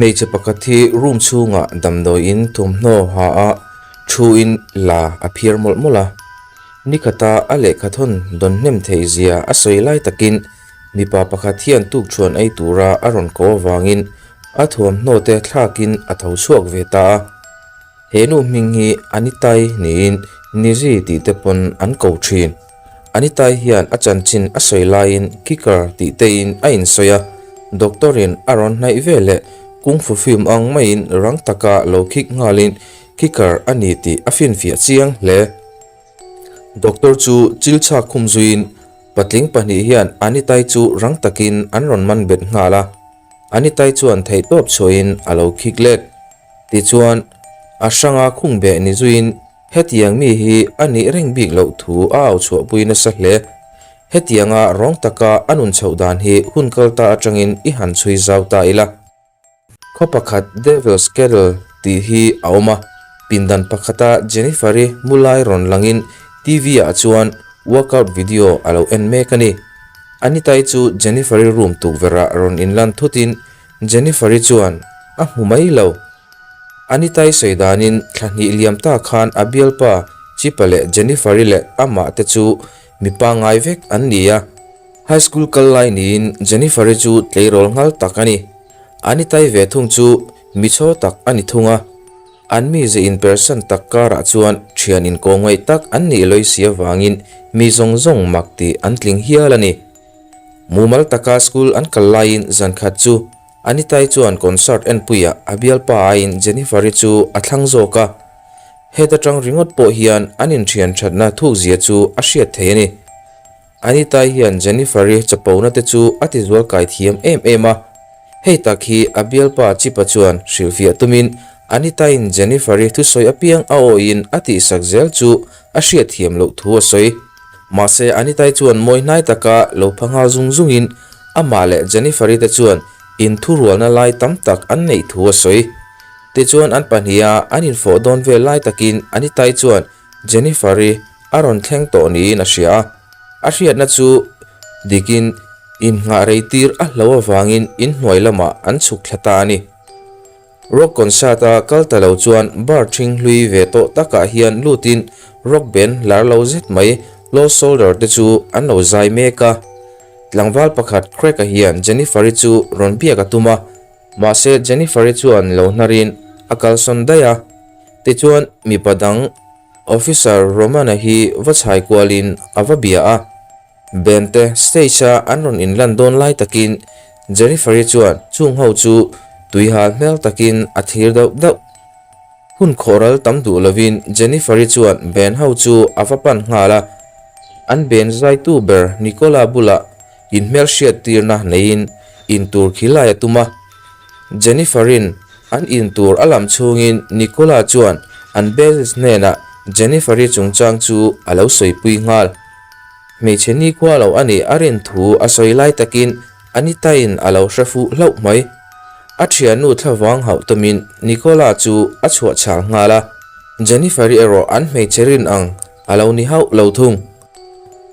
Hmeichhe pakhat hi room chhungah damdawiin thawmhnaw ha a thu in la a phiar mawlh mawlh a. Nikhata a lehkha thawn dawn hnem theih zia a sawi lai takin mipa pakhat hian tukṭhuan ei tura a rawn ko avangin a thuamhnaw te thlakin a tho chhuak ve ta a. He nu hming hi Anitai niin Nizi tih te pawn an ko thin. Anitai hian a chanchin a sawi laiin kicker tih tein a insawi a, doctor in a rawn hnaih ve leh kung fu film ang maiin rang taka lo kick nghalin kicker a ni tih a finfiah chiang hle. Doctor chu chil chhak khum zuiin patling pahnih hian Anitai chu rang takin an rawn man bet nghal a, Anitai chuan theihtawp chhuahin a lo kick let. Tichuan, a hranga khung beh ni zuiin hetiang mi hi a nih reng bik loh thu a au chhuahpui nasa hle. Hetianga rawng taka a nun chhoh dan hi hun kal ta atangin i han chhui zau ta ila. Khaw pakhat Devil's Kettle tih hi a awm a, pindan pakhata Jennifer-i mu lai rawn langin TV ah chuan workout video a lo en mek a ni. Anita-i chu Jennifer-i room tukverhah rawn inlan thutin Jennifer-i chuan a hmu mai lo. Anita-i sawi danin thla hnih liam ta khan a bialpa Chipa leh Jennifer-i leh amah te chu mi pangngai vek an ni a. High school kal lai niin Jennifer-i chu tleirawl nghal tak a ni. Anita-i ve thung chu mi chhaw tak a ni thung a. An mize inpersan tak karah chuan thian inkawhngaih tak an nih lawi si avangin mi zawng zawng mak tih an tling hial a ni. Mumal taka school an kal laiin zan khat chu Anitai chuan concert enpuiah a bialpa aiin Jennifer-i chu a thlang zawk a. Heta tang ringawt pawh hian an inthian thatna thukzia chu a hriat thei a ni. Anitai hian Jennifer-i chapona te chu a tizual kai thiam em em a. Hei tak hi a bialpa Chipa chuan hrilhfiah tumin Anita-in Jennifer-i thusawi apiang a awiin a tihsak zel chu a hriatthiam loh thu a sawi. Mahse, Anita-i chuan mawi hnai taka lo pha nghal zung zungin amah leh Jennifer-i te chuan inthurualna lai tam tak an neih thu a sawi. Tichuan an pahniha an infawh dawn vel lai takin Anita-i chuan Jennifer-i a rawn thleng tawh niin a hria a. A hriatna chu dikin innghah rei tir a hlo avangin inhnuai lamah an chhuk thla ta a ni. Rock concert a kal ta lo chuan bar ṭhing hlui ve tawh takah hian lutin rock band lar lo zet mai Lost Soldier te chu an lo zai mek a. Tlangval pakhat Craig-a hian Jennifer-i chu rawn biak a tum a, mahse Jennifer-i chuan lo hnarin a kalsawn daih a. Tichuan mipa dang Officer Roman-a hi va chhai kualin a va bia a. Band te stage a an rawn inlan dawn lai takin Jennifer-i chuan chung ho chu tui hal hmel takin a thlir deuh deuh. Hun khawhral tam duh lovin Jennifer-i chuan band ho chu a va pan nghal a, an band zaitu ber Nicola bulah inhmelhriat tirna neiin intur khilai a tum a. Jennifer-in an intur a lam chhungin Nicola chuan an bassist hnenah Jennifer-i chungchang chu a lo sawipui nghal. Hmeichhe nikhua lo a nih a rin thu a sawi lai takin Anita-in a lo hre fuh hlauh mai. A thiannu thlavang hauh tumin Nicola chu a chhuah chhal nghal a, Jennifer-i erawh an hmeichhe rin ang a lo ni hauh lo thung.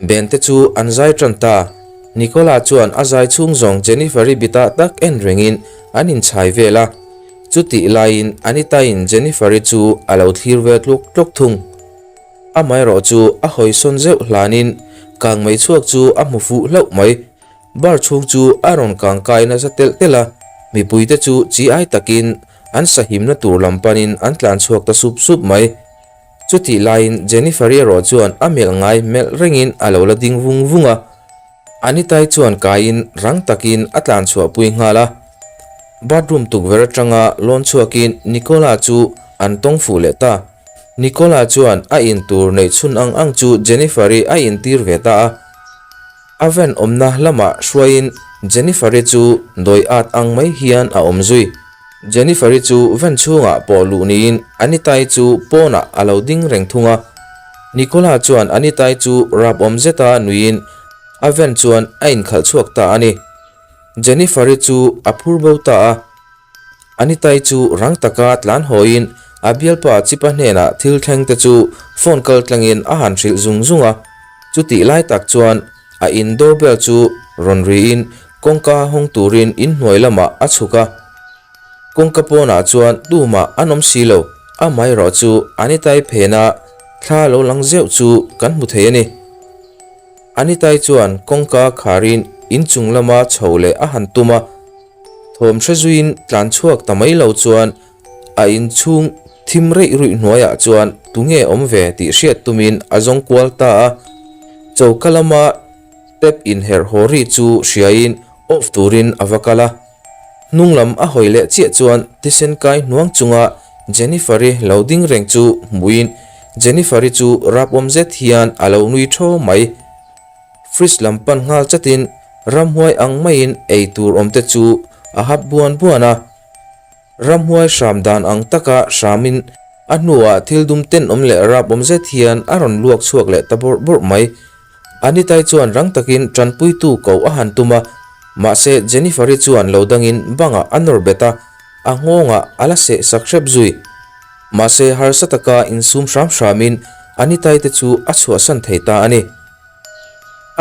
Ben te chu an zai tan ta. Nicola chuan a zai chhung zawng Jennifer-i bitah tak en rengin an inchhai vel a. Chutih laiin Anita-in Jennifer-i chu a lo thlir ve tluk tluk thung. Amaherawh chu a hawisawn zeuh hlanin kang mei chhuak chu a hmu fuh hlauh mai. Bar chhung chu a rawn kang kai nasa telh telh a, mipuite chu chi ai takin an sahimna tur lam panin an tlan chhuak ta sup sup mai. Chutih laiin Jennifer-i erawh chuan a melh ngai melh rengin a lo la ding vung vung a. Anitai chuan kaiin rang takin a tlan chhuahpui nghal a. Bathroom tukverh atanga lawn chhuakin Nicola chu an tawng fuh leh ta. Nicola chuan a in tur neih chhun ang ang chu Jennifer-i a intir ve ta a. A van awmna lamah hruaiin Jennifer-i chu dawi at ang mai hian a awm zui. Jennifer-i chu van chhungah pawh luh niin Anita-i chu pawnah a lo ding reng thung a. Nicola chuan Anita-i chu rap awm zeta nuiin a van chuan a inkhalh chhuak ta a ni. Jennifer-i chu a phur bo ta a. Anitai chu rang taka tlan hawiin a bialpa Chipa hnenah thil thleng te chu phone kal tlangin a han hrilh zung zung a. Chutih lai tak chuan a in doorbell chu rawn riin kawngka hawng turin inhnuai lamah a chhuk a. Kawngka pawnah chuan tumah an awm si lo, amaherawh chu Anitai phena thla lo lang zeuh chu kan hmu thei a ni. Anitai chuan kawngka kharin inchung lama chho leh a han tum a, thawm hre zuiin tlan chhuak ta mai lo chuan a inchhung thim reih ruih hnuaiah chuan tunge awm ve tih hriat tumin a zawng kual ta a, choka lama tap inherh haw ri chu hriain off turin a va kal a. Hnung lam a hawi leh chiah chuan thisen kai hnuang chunga Jennifer-i lo ding reng chu hmuin Jennifer-i chu rapawm zet hian a lo nui thaw mai. Fridge lam pan nghal chatin ramhuai ang maiin ei tur awm te chu a hap buan buan a. Ramhuai hram dan ang taka hramin a hnuah thil dum tenawm leh rapawm zet hian a rawn luak chhuak leh ta bawrh bawrh mai. Anitai chuan rang takin tanpuitu ko a han tum a, mahse Jennifer-i chuan lo dangin bangah a nawr bet a, a nghawngah a la seh sak hrep zui. Mahse harsa taka insum hram hramin Anitai te chu a chhuahsan thei ta a ni.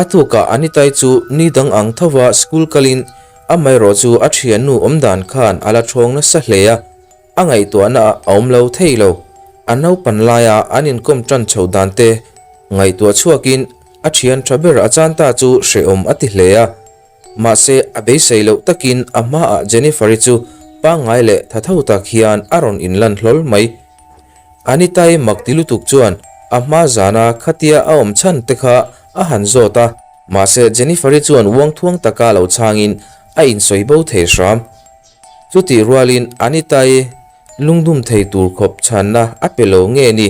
A tukah Anitai chu ni dang ang thova school kalin amaherawh chu a thiannu awmdan khan a la thawng nasa hle a, A ngaihtuahna a awm lo thei lo. A naupan laia an inkawm tan chho dan te ngaihtuah chhuakin a thian tha ber a chan ta chu hrehawm a ti hle a. Mahse, a beisei loh takin a hmaah Jennifer-i chu pangngai leh tha tho tak hian a rawn inlan hlawl mai. Anita-i mak ti lutuk chuan a hma zana khatia a awm chhan te kha a han zawt a. Mahse, Jennifer-i chuan uangthuang taka lo chhangin a insawi bo thei hram. Chutih rualin Anitai lungdum thei tur khawp chhanna a pe lo nge ni?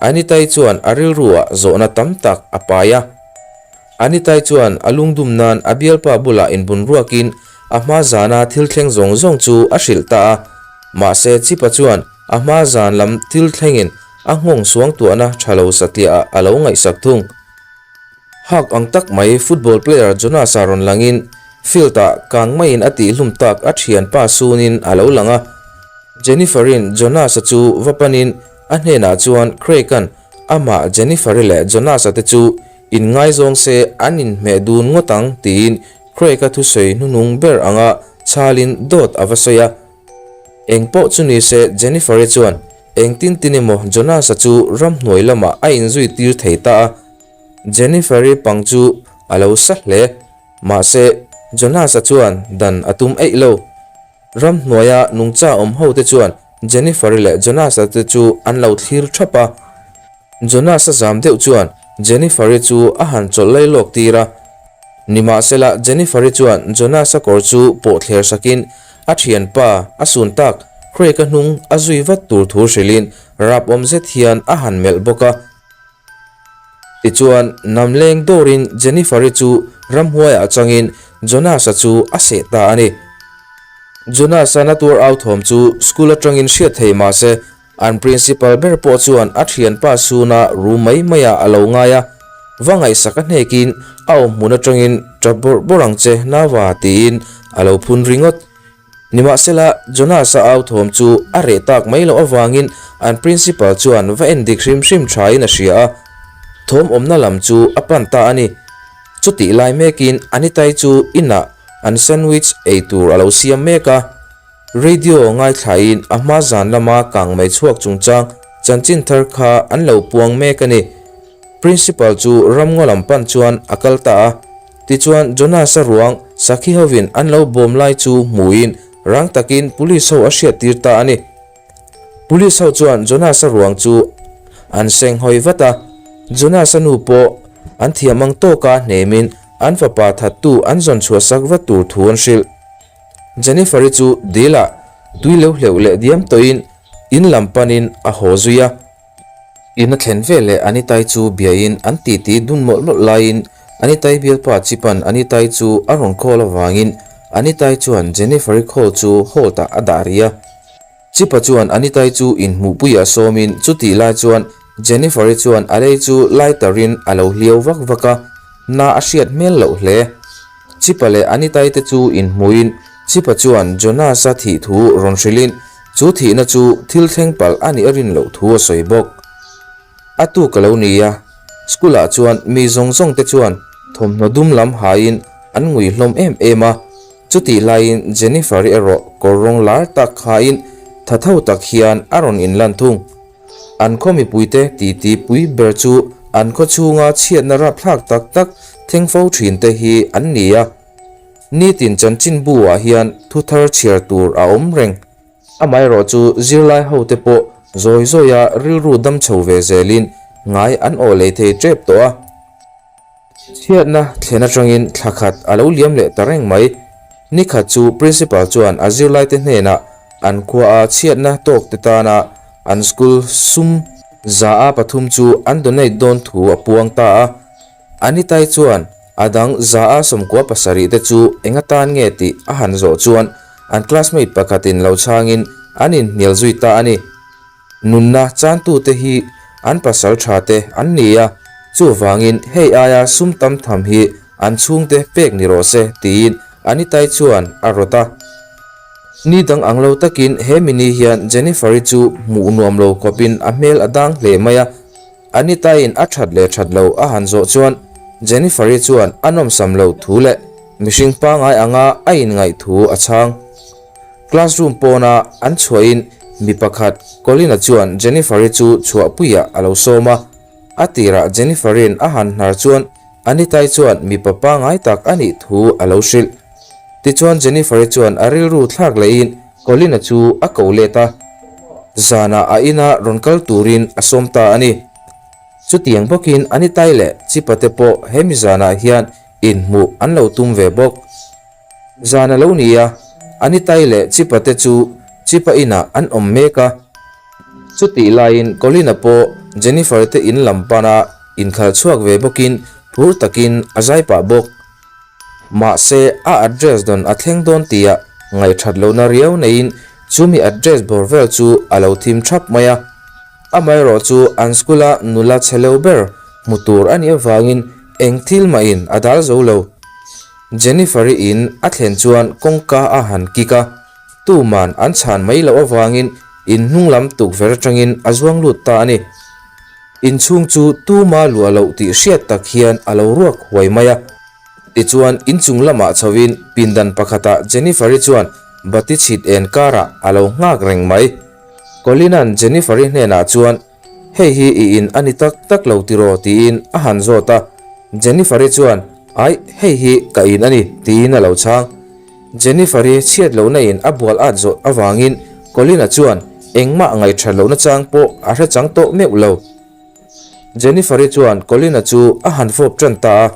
Anitai chuan a rilruah zawhna tam tak a pai a. Anitai chuan a lungdum nan a bialpa bulah inbun ruakin a hma zana thil thleng zawng zawng chu a hrilh ta a. Mahse Chipa chuan a hma zan lam thil thlengin a nghawng suangtuahna tha lo satliahah a lo ngaihsak thung. Hak ang tak mai football player Jonas-a rawn langin field-ah kang maiin a tihhlum tak a thianpa sunin a lo lang a. Jennifer-in Jonas-a chu va panin a hnenah chuan Craig-a'n amah Jennifer-i leh Jonas-a te chu inngaizawng se an inhmeh dun ngawt ang tiin Craig-a thusawi hnuhnung ber anga chhalin dawt a va sawi a. Eng pawh chu nise Jennifer-i chuan engtin tin emaw Jonas-a chu ramhnuai lamah a inzui tir thei ta a. Jennifer-i pang chu a lo sa hle. Mahse, Jonas-a chuan dan a tum eih lo. Ramhnuaia nungcha awm ho te chuan Jennifer-i leh Jonas-a te chu an lo thlir thap a. Jonas-a zam deuh chuan Jennifer-i chu a han chawlh lai lawk tir a. Nimahsela, Jennifer-i chuan Jonas-a kawr chu pawh thler sakin a thianpa a sun tak Craig-a hnung a zui vat tur thu hrilhin rapawm zet hian a han melh bawk a. Tichuan, Namleng dawrin Jennifer-i chu ramhuaiah changin Jonas-a chu a seh ta a ni. Jonas-a na tuar au thawm chu school atangin hriat thei mah se, an principal ber pawh chuan a thianpa suna ru mai maiah a lo ngai a, va ngaihsak a hnekin a awm hmun atangin tap bawrh bawrh ang che Nava tiin a lo phun ringawt. Nimahsela, Jonas-a au thawm chu a reh tak mai loh avangin an principal chuan va en dik hrim hrim thain a hria a, thawm awmna lam chu a pan ta a ni. Chutih lai mekin Anitai chu inah an sandwich ei tur a lo siam mek a. Radio ngaithlain a hma zan lama kang mai chhuak chungchang chanchin thar kha an lo puang mek a ni. Principal chu ramngaw lam pan chuan a kal ta a. Tichuan, Jonas-a ruang sakhi hovin an lo bawm lai chu hmuin rang takin police ho a hriattir ta a ni. Police ho chuan Jonas-a ruang chu an seng hawi vat a, Jonas-a nu pawh an thiam ang tawka hnemin an fapa thattu an zawn chhuahsak vat tur thu an hrilh. Jennifer-i chu dil-ah tui lo hleuh leh diam tawhin in lam panin a haw zui a. In a thlen veleh Anitai chu biain an titi dun mawlh mawlh laiin Anitai bialpa Chipan Anitai chu a rawn call avangin Anitai chuan Jennifer-i call chu hold ah a dah rih a. Chipa chuan Anitai chu inhmuhpuiah sawmin chutih lai chuan Jennifer-i chuan a lei chu lighter in a lo hliau vak vak a, na a hriat hmel loh hle. Chipa leh Anitai te chu inhmuin Chipa chuan Jonas-a thih thu rawn hrilhin Chu thihna chu thil thleng palh a nih a rin loh thu a sawi bawk. A tuk a lo ni a, school ah chuan mi zawng zawng te chuan thawmhnaw dum lam haiin an ngui hlawm em em a. Chutih laiin Jennifer-i erawh kawr rawng lar tak khain tha tho tak hian a rawn inlan thung. An khaw mipuite titi pui ber chu an khaw chhunga chhiatna rapthlak tak tak thleng fo thinte hi an ni a. Nitin chanchinbu ah hian thu thar chhiar tur a awm reng. Amaherawh chu zirlai hote pawh zawi zawia rilru dam chho ve zelin ngai an aw lei thei tep tawh a. Chhiatna thlen atangin thla khat a lo liam leh ta reng mai. Nikhat chu Principal chuan a zirlaite hnenah an khuaa chhiatna tawkte tana an school sum 100 a 3 chu an donate dawn thu a puang ta a. Anitai chuan a dang 97% te chu eng atan nge tih a han zawh chuan an classmate pakhatin lo chhangin an inhnial zui ta a ni. Nunna chantute hi an pasal tha te an ni a, chuvangin hei aia sum tam tham hi an chhungte pek ni rawh se tiin Anitai chuan a rawt a. Ni dang ang lo takin he mini hian Jennifer-i chu hmuh nuam lo khawpin a hmel a dang hle mai a. Anita-in a that leh that lo a han zawh chuan Jennifer-i chuan a nawmsam lo thu leh mihring pangngai anga a inngaih thu a chhang. Classroom pawna an chhuahin mi pakhat Colin-a chuan Jennifer-i chu chhuahpuiah a lo sawm a. A tirah Jennifer-i'n a han hnar chuan Anita-i chuan mipa pangngai tak a nih thu a lo hrilh. Tichuan Jennifer-i chuan a rilru thlak lehin Colin-a chu a ko let a, zanah a ina rawn kal turin a sawm ta a ni. Chutiang bawkin Anita-i leh Chipa te pawh hemi zanah hian inhmuh an lo tum ve bawk. Zan a lo ni a, Anitai leh Chipa te chu Chipa inah an awm mek a. Chutih laiin Colin-a pawh Jennifer te in lam pana inkhalh chhuak ve bawkin phur takin a zai pah bawk. Mahse, a address dawn a thleng dawn tia ngaihthat lohna riau neiin chumi address bawr vel chu a lo thim thap mai a. Amaherawh chu an school-a nula chhe lo ber hmu tur a nih avangin eng thil mahin a dal zo lo. Jennifer-i in a thlen chuan kawngka a han kik a, tuman an chhan mai loh avangin in hnung lam tukverh atangin a zuang lut ta a ni. Inchhung chu tuma luah loh tih hriat tak hian a lo ruak huai mai a. Tichuan inchung lamah chhoin pindan pakhatah Jennifer-i chuan bati chhit en karah a lo nghak reng mai. Colin-a'n Jennifer-i hnenah chuan Hei hi i in a ni tak tak lo tiraw? tiin a han zawt a. Jennifer-i chuan, Aih, hei hi ka in a ni, tiin a lo chhang. Jennifer-i chhiat lohna in a bual at zawh avangin Colin-a chuan engmah ngaihthat lohna chang pawh a hre chang tawh meuh lo. Jennifer-i chuan Colin-a chu a han fawp tan ta a.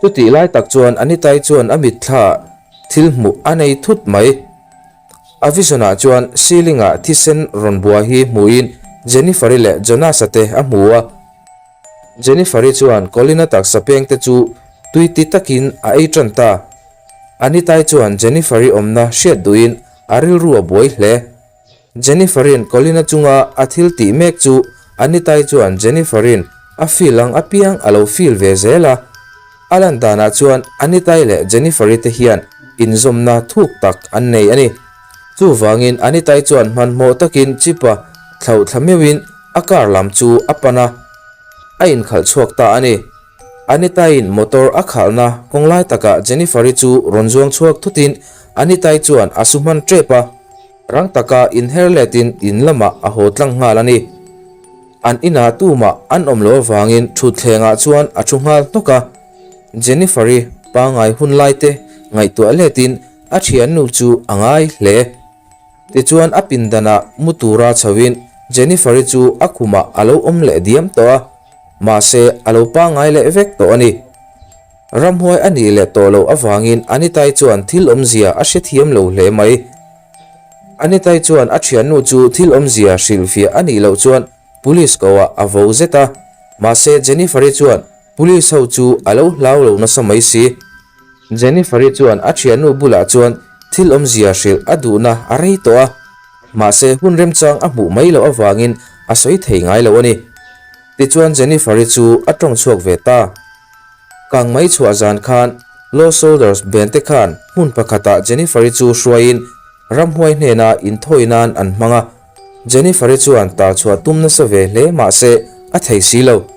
Chutih lai tak chuan Anita-i chuan a mitthlaah thil hmuh a nei thut mai. A vision-ah chuan ceiling-ah thisen rawn bua hi hmuhin Jennifer-i leh Jonas-a te a hmu a. Jennifer-i chuan Colin-a taksa peng te chu tui ti takin a ei tan ta. Anita-i chuan Jennifer-i awmna hriat duhin a rilru a buai hle. Jennifer-i'n Colin-a chunga a thil tih mek chu Anita-i chuan Jennifer-i'n a feel ang apiang a lo feel ve zel a. A lan danah chuan Anita-i leh Jennifer-i te hian inzawmna thuk tak an nei a ni. Chuvangin Anita-i chuan hmanhmawh takin Chip-a thlauh thla meuhin a car lam chu a pan a, a inkhalh chhuak ta a ni. Anita-i'n motor a khalhna kawng lai takah Jennifer-i chu rawn zuang chhuak thutin Anita-i chuan a su hman tep a. Rang taka inher letin in lamah a haw tlang nghal a ni. An inah tumah an awm loh avangin thutthlengah chuan a thu nghal hnawk a. Jennifer-i pangngai hun lai te ngaihtuah letin a thiannu chu a ngai hle. Tichuan a pindanah mu tura chhoin Jennifer-i chu a khumah a lo awm leh diam tawh a, mahse a lo pangngai leh vek tawh a ni. Ramhuai a nih leh tawh loh avangin Anita-i chuan thil awmzia a hrethiam lo hle mai. Anita-i chuan a thiannu chu thil awmzia hrilhfiah a nih loh chuan Police koah a vo zet a, mahse Jennifer-i chuan Police ho chu a lo hlau lo nasa mai si. Jennifer-i chuan a thiannu bulah chuan thil awmzia hrilh a duhna a rei tawh a, mahse hun remchang a hmuh mai loh avangin a sawi thei ngai lo a ni. Tichuan Jennifer-i chu a tawng chhuak ve ta. Kang mai chhuah zan khan Lost Soldiers band te khan hmun pakhatah Jennifer-i chu hruaiin ramhuai hnena inthawi nan an hmang a. Jennifer-i chuan tal chhuah tum nasa ve hle mahse a thei si lo.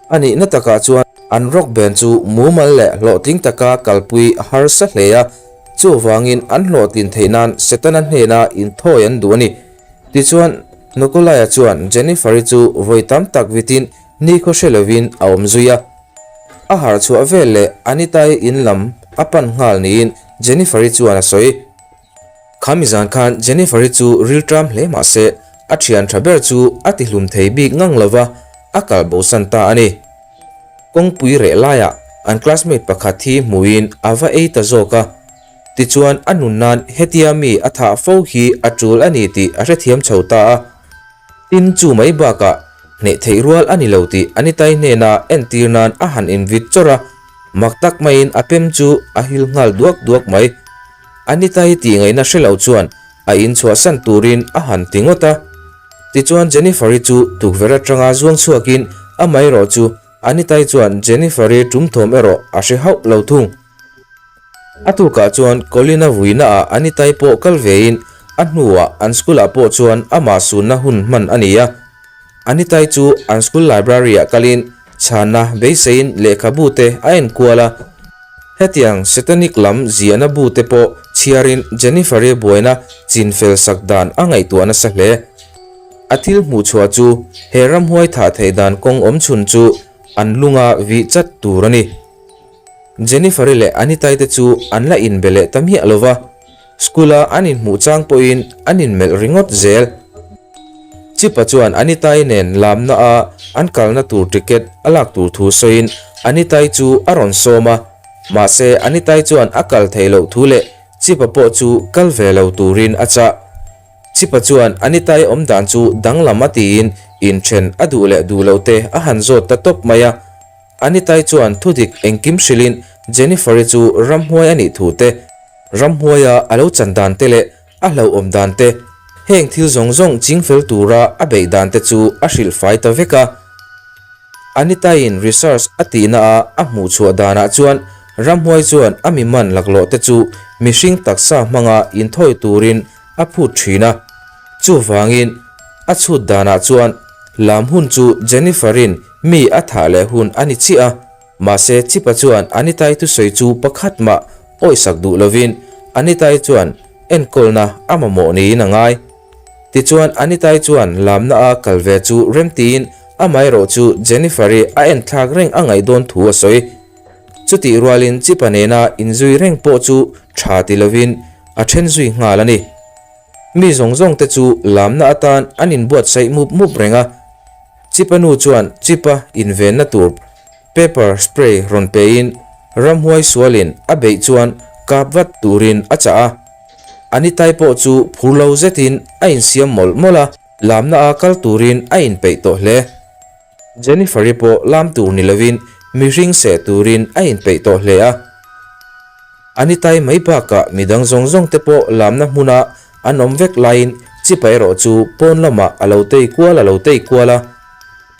A nihna takah chuan an rock band chu mumal leh hlawhtling taka kalpui a harsa hle a. Chuvangin an hlawhtlin theih nan Setana hnena inthawi an duh a ni. Tichuan, Nikolai-a chuan Jennifer-i chu vawi tam tak vitin nikhaw hre lovin a awm zui a. A harh chhuah vel leh Anita-i in lam a pan nghal niin Jennifer-i chuan a sawi. Khami zan khan Jennifer-i chu rilṭam hle mah se, a ṭhian ṭha ber chu a tihlum thei bik ngang lova a kal bosan ta a ni. Kawngpui reh laiah an classmate pakhat hi hmuhin a va ei ta zawk a. Tichuan a nun nan hetia mi a thah fo hi a ṭul a ni tih a hrethiam chho ta a. Tin chu mai bakah hneh theih rual a ni lo tih Anitai hnena entir nan a han invit chawrh a, mak tak maiin a pem chu a hil nghal duak duak mai. Anitai tih ngaihna hre lo chuan a inchhuahsan turin a han ti ngawt a. Tichuan Jennifer-i chu tukverh atanga zuang chhuakin amaherawh chu Anitai chuan Jennifer-i tum thawm erawh a hre hauh lo thung. A tukah chuan Colin-a vuinaah Anitai pawh kal vein a hnuah an school-ah pawh chuan amah sunna hun hman a ni a. Anitai chu an school library-ah kalin chhanna beiseiin lehkhabu te a enkual a. Hetiang Satanic lam ziahna bu te pawh chhiarin Jennifer-i buaina chinfel sak dan a ngaihtuah nasa hle. A thil hmuhchhuah chu he ramhuai thah theih dan kawng awm chhun chu an lunga vih chat tur a ni. Jennifer-i leh Anita-i te chu an la inbe leh ta miah lo va, school-a an inhmuh chang pawhin an inmelh ringawt zel. Chipa chuan Anitai nen lamna a an kalna tur ticket a lak tur thu sawiin Anitai chu a rawn sawm a, mahse Anitai chuan a kal theih loh thu leh Chipa pawh chu kal ve lo turin a chah. Chipa chuan Anitai awm dan chu danglam a tiin inthen a duh leh duh loh te a han zawt ta tawp mai a. Anitai chuan thudik engkim hrilhin Jennifer-i chu ramhuai a nih thu te, ramhuaia a lo chan dan te leh a hlauhawm dan te, heng thil zawng zawng chingfel tura a beih dan te chu a hrilh fai ta vek a. Anita-in research a tihna a a hmuh chhuah danah chuan ramhuai chuan a mi man laklawh te chu mihring taksa hmanga inthawi turin a phut thin a. Chuvangin a chhut danah chuan lam hun chu Jennifer-in mi a thah leh hun a ni chiah a. Mahse, Chipa chuan Anitai thusawi chu pakhat mah awisak duh lovin Anitai chuan enkawlna a mamawh niin a ngai. Tichuan, Anitai chuan lamna a kal ve chu remtiin amaherawh chu Jennifer-i a enthlak reng a ngaih dawn thu a sawi. Chutih rualin Chipa nena inzui reng pawh chu tha ti lovin a then zui nghal a ni. Mi zawng zawng te chu lamna atan an inbuatsaih mup mup reng a. Chipa nu chuan Chipa invenna tur pepper spray rawn pein ramhuai sualin a beih chuan kap vat turin a chah a. Anitai pawh chu phur lo zetin a insiam mawlh mawlh a, lamna a kal turin a inpeih tawh hle. Jennifer-i pawh lam tur ni lovin mihring seh turin a inpeih tawh hle a. Anitai mai bakah midang zawng zawng te pawh lamna hmuna an awm vek laiin Chipa erawh chu pawn lamah a lo tei kual a lo tei kual a.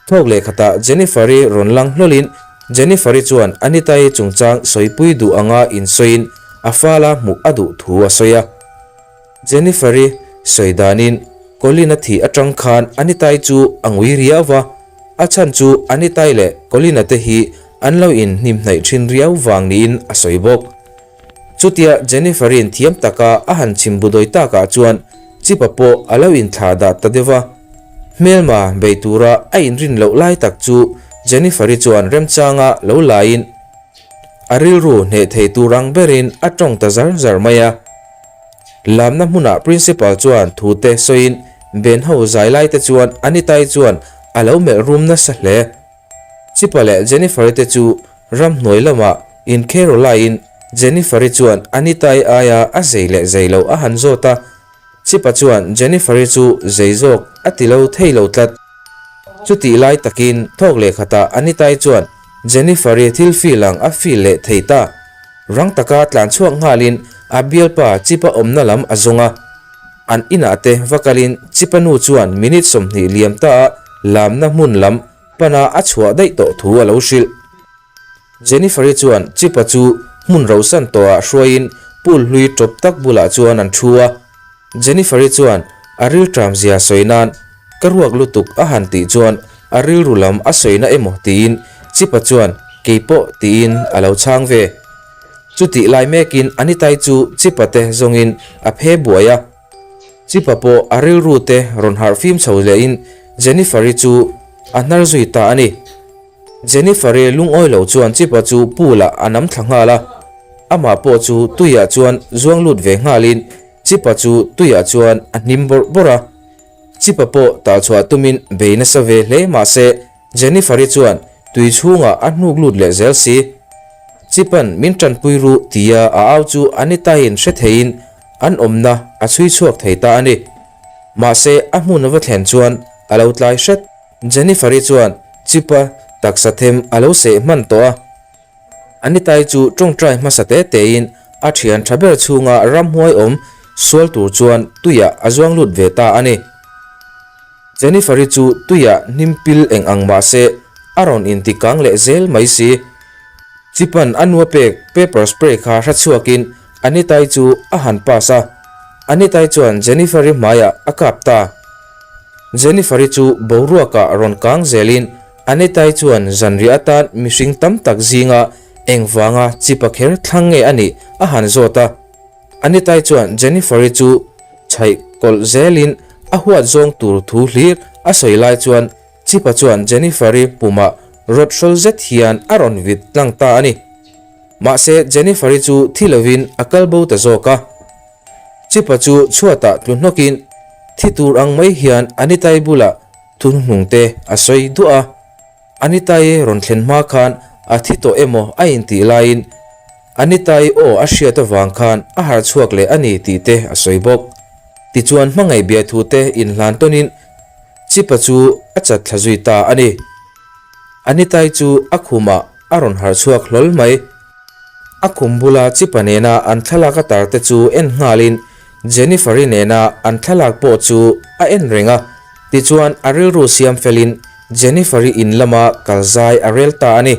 Thawk leh khatah Jennifer-i rawn lang hlawlin Jennifer-i chuan Anitai chungchang sawipui duh anga insawiin a fala hmuh a duh thu a sawi a. Jennifer-i sawi danin Colin-a thih atang khan Anitai chu a ngui riau va, a chhan chu Anitai leh Colin-a te hi an lo inhnimhnaih thin riau vang niin a sawi bawk. Chutia Jennifer-i'n thiam taka a han chim budawi takah chuan Chipa pawh a lo inthlah dah ta deuh va. Hmelma bei tura a inrin loh lai tak chu Jennifer-i chuan remchanga lo laiin a rilru hneh thei tur ang berin a tawng ta zar zar mai a. Lamna hmunah Principal chuan thu te sawiin Ben ho zai lai te chuan Anita-i chuan a lo melh rum nasa hle. Chipa leh Jennifer-i te chu ramhnuai lamah inkhero laiin Jennifer-i chuan Anita-i aia a zei leh zei lo a han zawt a, Chipa chuan Jennifer-i chu zei zawk a ti lo thei lo tlat. Chutih lai takin thawk leh khatah Anita-i chuan Jennifer-i thil feel ang a feel leh thei ta. Rang taka tlan chhuak nghalin a bialpa Chipa awmna lam a zawng a. An inah te va kalin Chipa nu chuan minute 20 liam ta a lamna hmun lam pana a chhuah daih tawh thu a lo hrilh. Jennifer-i chuan Chipa chu hmun rosan tawhah hruaiin pool hlui tawp tak bulah chuan an thu a. Jennifer-i chuan a rilṭam zia sawi nan ka ruak lutuk a han tih chuan a rilru lam a sawina emaw tiin Chipa chuan keipawh tiin a lo chhang ve. Chutih lai mekin Anitai chu Chipa te zawngin a phe buai a. Chipa pawh a rilru te rawn harh fim chho lehin Jennifer-i chu a hnar zui ta a ni. Jennifer-i lungawi lo chuan Chipa chu pool-ah a nam thla nghal a. Amah pawh chu tuiah chuan zuang lut ve nghalin Chipa chu tuiah chuan a hnim bawrh bawrh a. Chipa pawh talchhuah tumin bei nasa ve hle mahse Jennifer-i chuan tui chhungah a hnuk lut leh zel si. Chipa'n min tanpui ru tia a au chu Anita-in hre theiin an awmna a chhui chhuak thei ta a ni. Mahse a hmun a va thlen chuan a lo tlai hret. Jennifer-i chuan Chipa taksa them a lo seh hman tawh a. Anitai chu tawngtai hmasa te tein a thian tha ber chhunga ramhuai awm sual tur chuan tuiah a zuang lut ve ta a ni. Jennifer-i chu tuiah hnim pil eng ang mah se a rawn inti kang leh zel mai si. Chipan a nua pek paper spray kha hre chhuakin Anitai chu a han pass a, Anitai chuan Jennifer-i hmaiah a kap ta. Jennifer-i chu boruakah rawn kang zelin Anitai chuan zanriah atan mihring tam tak zinga engvanga chipa kher thlang nge a nih a han zawt a. Anitai chuan Jennifer-i chu chhaih kawlh zelin a huat zawng tur thu hlir a sawi lai chuan chipa chuan Jennifer-i pumah rawt hrawl zet hian a rawn vit tlang ta a ni. Mahse Jennifer-i chu thi lovin a kal bo ta zawk a. Chipa chu chhuatah tlu hnawkin thi tur ang mai hian Anitai bulah Thu hnuhnung te a sawi duah a, Anita-i rawn thlen hma khan a thi tawh emaw a intih laiin Anita-i aw a hriat avang khan a harh chhuak leh a ni tih te a sawi bawk. Tichuan hmangaih bia thu te inhlan tawnin Chipa chu a chat thla zui ta a ni. Anita-i chu a khumah a rawn harh chhuak hlawl mai. A khum bula Chipa nena an thlalak a tar te chu en nghalin Jennifer-i nena an thlalak pawh chu a en reng a, tichuan a rilru siam felin Jennifer-i in lama kal zai a rel ta a ni.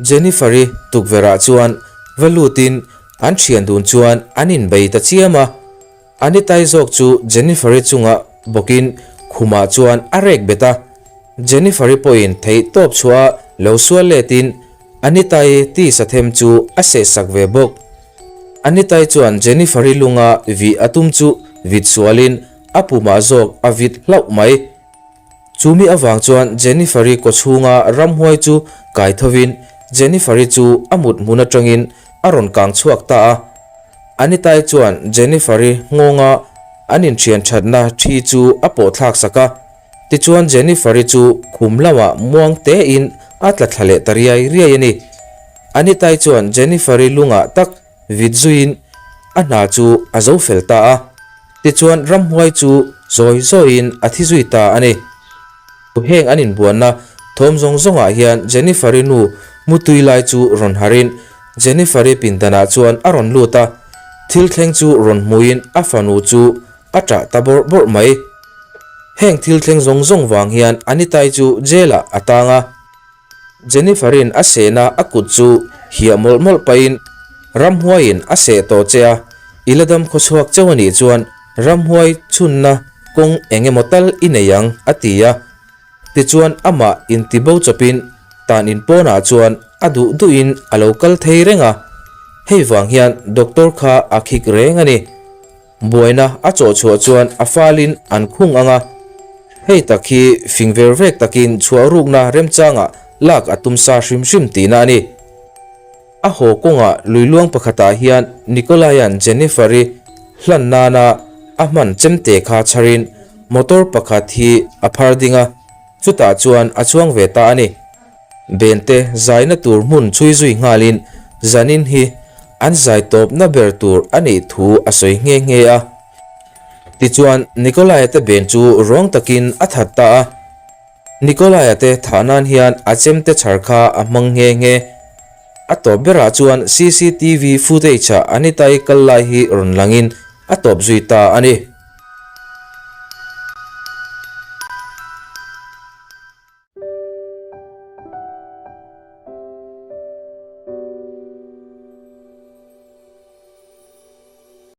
Jennifer-i tukverhah chuan va lutin an thian dun chuan an inbei ta chiam a, Anitai zawk chu Jennifer-i chunga bawkin khumah chuan a rek bet a, Jennifer-i pawhin theih tawp chhuah lo sual letin Anitai tisa them chu a sehsak ve bawk. Anitai chuan Jennifer-i lunga vih a tum chu vit sualin a pumah zawk a vit hlauh mai. Chumi avang chuan Jennifer-i kawchhunga ramhuai chu kai thovin Jennifer-i chu a mut hmun atangin a rawn kang chhuak ta a. Anitai chuan Jennifer-i nghawnga an inthian thatna thi chu a pawh thlak sak a. Tichuan Jennifer-i chu khum lamah muang tein a tla thla leh ta riai riai a ni. Anitai chuan Jennifer-i lungah tak vit zuiin a hna chu a zo fel ta a. Tichuan ramhuai chu zawi zawiin a thi zui ta a ni. Heng an inbuanna thawm zawng zawngah hian Jennifer-i nu mutui lai chu rawn harin Jennifer-i pindanah chuan a rawn lut a, thil thleng chu rawn hmuin a fanu chu A ṭah ta bawrh bawrh mai. Heng thil thleng zawng zawng vang hian Anitai chu jail-ah a tang a. Jennifer-in a sehna a kut chu hiah mawlh mawlh pahin ramhuaiin a seh tawh che a, i la dam khawchhuak chauh a nih chuan ramhuai chhunna kawng eng emaw tal i nei ang, a ti a. Tichuan amah intibo chawpin tan in pawnah chuan a duh duhin a lo kal thei reng a, hei vang hian doctor kha a khik reng a ni. Buaina a chawh chhuah chuan a falin an khung ang a, hei tak hi fing ver vek takin chhuah rukna remchangah lak a tum sa hrim hrim tihna a ni. A haw kawngah lui luang pakhatah hian Nikolai-a'n Jennifer-i hlan nana a hman chemte kha chharin motor pakhat hi a phar ding a, chutah chuan a chuang ve ta a ni. Bente zaina tur hmun chhui zui nghalin zanin hi an zai tawpna ber tur a nih thu a sawi nghe nghe a. Tichuan, Nikolai-a te ben chu ruang takin a that ta a. Nikolai-a te thah nan hian a chemte chhar kha a hmang nghe nghe. A tawp berah chuan cctv footage-ah Anita-i kal lai hi rawn langin a tawp zui ta a ni.